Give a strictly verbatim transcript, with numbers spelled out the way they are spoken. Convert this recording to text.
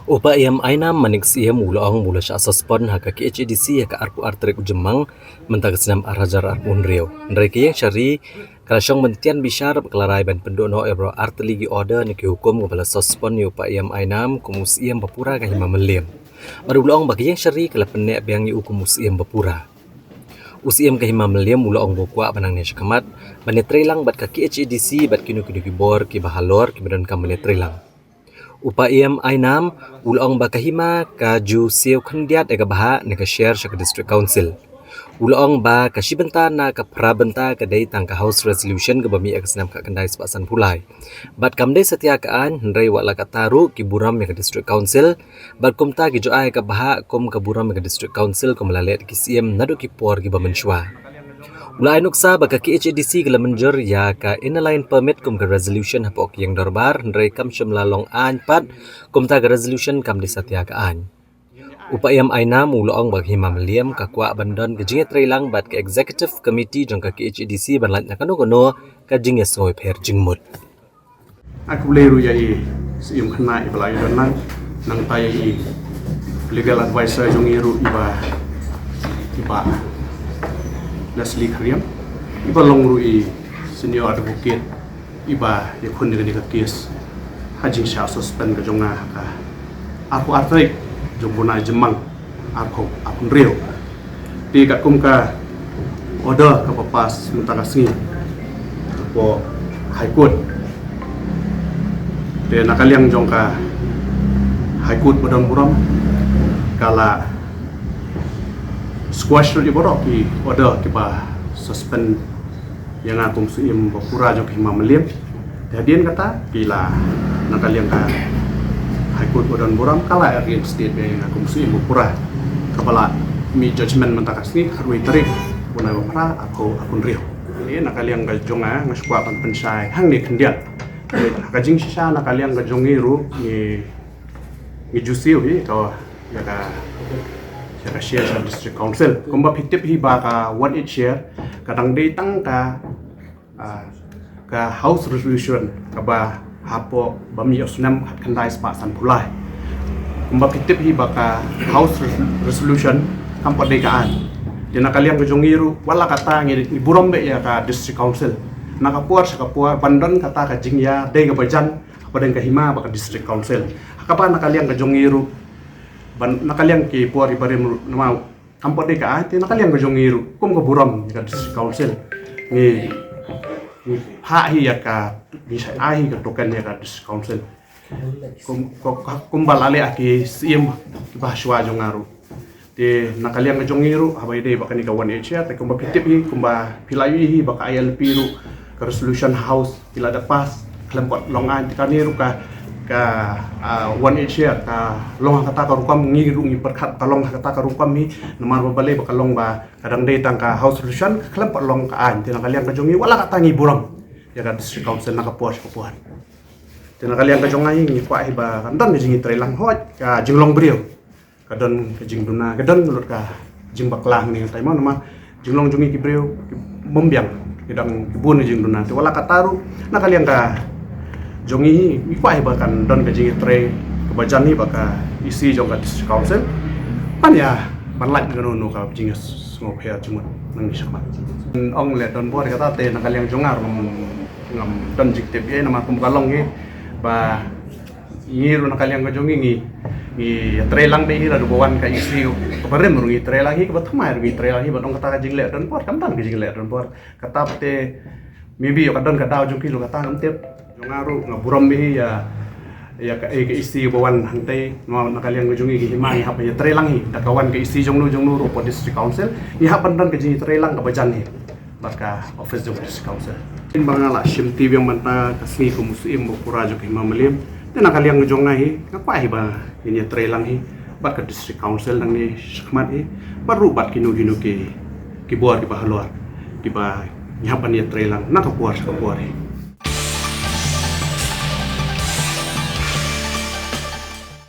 U Paiem Ainam Manik Syiem u la ong ba u la shah suspend ha ka K H A D C ha ka arphew ar tarik u Jymmang mynta ka snem ar hajar arphew hynriew. Hynrei ka ïing shari ka la shong ban tian bishar bad ka la rai ban pynduh noh ïa baroh ar tylli ki order ne ki hukum kaba la suspend ïa u Paiem Ainam kum u Syiem ba pura ka Hima Mylliem. Bad u la ong ba ka ïing shari ka la pynneh biang ïa u kum u Syiem ba pura. U Syiem ka Hima Mylliem u la ong ba u kwah ba nangne shakhmat ban ïatreilang bad ka K H A D C bad kino kino ki bor kiba halor kiba donkam ban ïatreilang. U Paiem Ainam u la ong ba ka hima ka ju siew khyndiat ïa ka bhah ne ka share sha ka District Council. U la ong ba ka shi bynta na ka phra bynta ka dei tang ka House Resolution kaba mih ïa ka snem khatkhyndai spah sanphew lai. Bad kam dei satia ka aiñ, hynrei wat la katta ruh ki burom ïa ka District Council. Bad kumta ki ju ai ka bhah kum ka burom ïa ka District Council kum la leh ki Syiem naduh ki por kiba mynshuwa. U la ai nuksa ba ka K H A D C ka la mynjur ïa ka Inner Line Permit kum ka resolution hapoh ka ïing dorbar, hynrei kam shym la long aiñ pat, kumta ka resolution kam dei satia ka aiñ. U Paiem Ainam u la ong ba ka Hima Mylliem ka kwah ban don ka jingïatreilang bad ka Executive Committee jong ka K H A D C ban lait na kano kano ka jingïasngewpher jingmut. Nga khublei ruh ïa i Syiem Khynnah iba la ïadon lang, nangta ïa i legal advisor jong i ruh iba, iba Leslie Khariam, iba long ruh i senior advocate iba ïakhun ïa kane ka case ha jingshah suspend ka jong nga ha ka arphew ar tarik jong u bnai Jymmang arphew arphew hynriew. Te katkum ka order kaba pass mynta ka sngi hapoh High Court. Te na ka liang jong ka High Court ba don burom ka la squash ruh ïa baroh ki order kiba suspend ïa nga kum Syiem ba pura jong ka Hima Mylliem. Te hadien kata ki la, na ka liang ka High Court ba don burom ka la reinstate ïa nga kum Syiem ba pura, kaba la mih judgment mynta ka sngi khatwei tarik u bnai ba phra arphew arphew hynriew. Te na ka liang ka jong nga nga shu kwah ban pynshai hangne khyndiat. Te ka jingshisha na ka liang ka jong ngi ruh ngi, ngi ju siew hi ka ïa ka, ïa ka share sha District Council. Kumba phi tip hi ba ka one eight share ka dang dei tang ka, ah, ka House Resolution kaba hapoh ba mih ïa u snem khatkhyndai spah sanphew lai. Kumba phi tip hi ba ka House Res-, Resolution kam pat dei ka aiñ. Te na ka liang ka jong ngi ruh wat la katta ngi, ngi burom bha ïa ka District Council. Na ka por sha ka por ban don kata ka jingïadei kaba jan hapdeng ka hima bad ka District Council. Ha kaba na ka liang ka jong ngi ruh, ban na ka liang ki por iba rim ruh namar kam pat dei ka aiñ, te na ka liang ka jong ngi ruh kum ka burom ïa ka District Council ngi, ngi phah hi ïa ka, ngi shah ai hi ka token ïa ka District Council. Kum, kum, kumba la leh ha ki Syiem kiba shuwa jong nga ruh. Te na ka liang ka jong ngi ruh haba ïadei bad kane ka one eight share, te kumba phi tip hi, kumba phi la ïohi hi ba ka I L P ruh, ka resolution House ki la da pass khlem pat long aiñ. Te kane ruh ka, ka, ah, one eight share ka long ha kata ka rukom, ngi ruh ngi pyrkhat ka long ha kata ka rukom hi, namar ba balei ba ka long ba ka dang dei tang ka House Resolution, ka khlem pat long ka aiñ. Te na ka liang ka jong ngi wat la katta ngi burom ïa ka District Council na ka por sha ka por. Te na ka liang ka jong nga hi ngi kwah hi ba kan don ka jingïatreilang, hooid ka jinglong briew ka don ka jingduna, ka don lut ka jingbakla hangne, hynrei mo namar jinglong jong ngi ki briew ki bym biang, ki dang ki bun ka jingduna. Te wat la katta ruh na ka liang ka jong ngi hi ngi kwah hi ba kan don ka jingïatrei kaba jan hi bad ka E C jong ka District Council ban ïa, ban lait na kano kano ka jingïasngewpher jingmut nangne shakhmat. Ong leh donbor kata te na ka liang jong nga ruh ngam, ngam don jingtip ei namar kum ka long hi ba ngi ruh na ka liang ka jong ngi, ngi, ngi ïatreilang bha hi lada ba wan ka E C kaba rim ruh ngi treilang hi, kaba thymmai ruh ngi treilang hi, bad ong kata ka jingleh donbor, kam don ka jingleh donbor. Kata pat te maybe ïoh ka don ka daw jong ki ruh kata ngam tip. Jong nga ruh nga burom bha hi ïa, ïa ka, eh, ka E C ba wan hangtei, na, na ka liang ka jong ngi ki hima ngi hap ban ïatreilang hi, da ka wan ka E C jong no jong no ruh hapoh District Council, ngi hap ban don ka jingïatreilang kaba jan hi bad ka office jong District Council. Ba nga la shim ti biang mynta ka sngi kum u Syiem ba pura jong ka Hima Mylliem. Te na ka liang ka jong nga hi nga kwah hi ba ngin ïatreilang hi bad ka District Council nangne shakhmat hi, bad ruh bad kino kino ki, ki bor kiba halor kiba ngi hap ban ïatreilang na ka por sha ka por hi.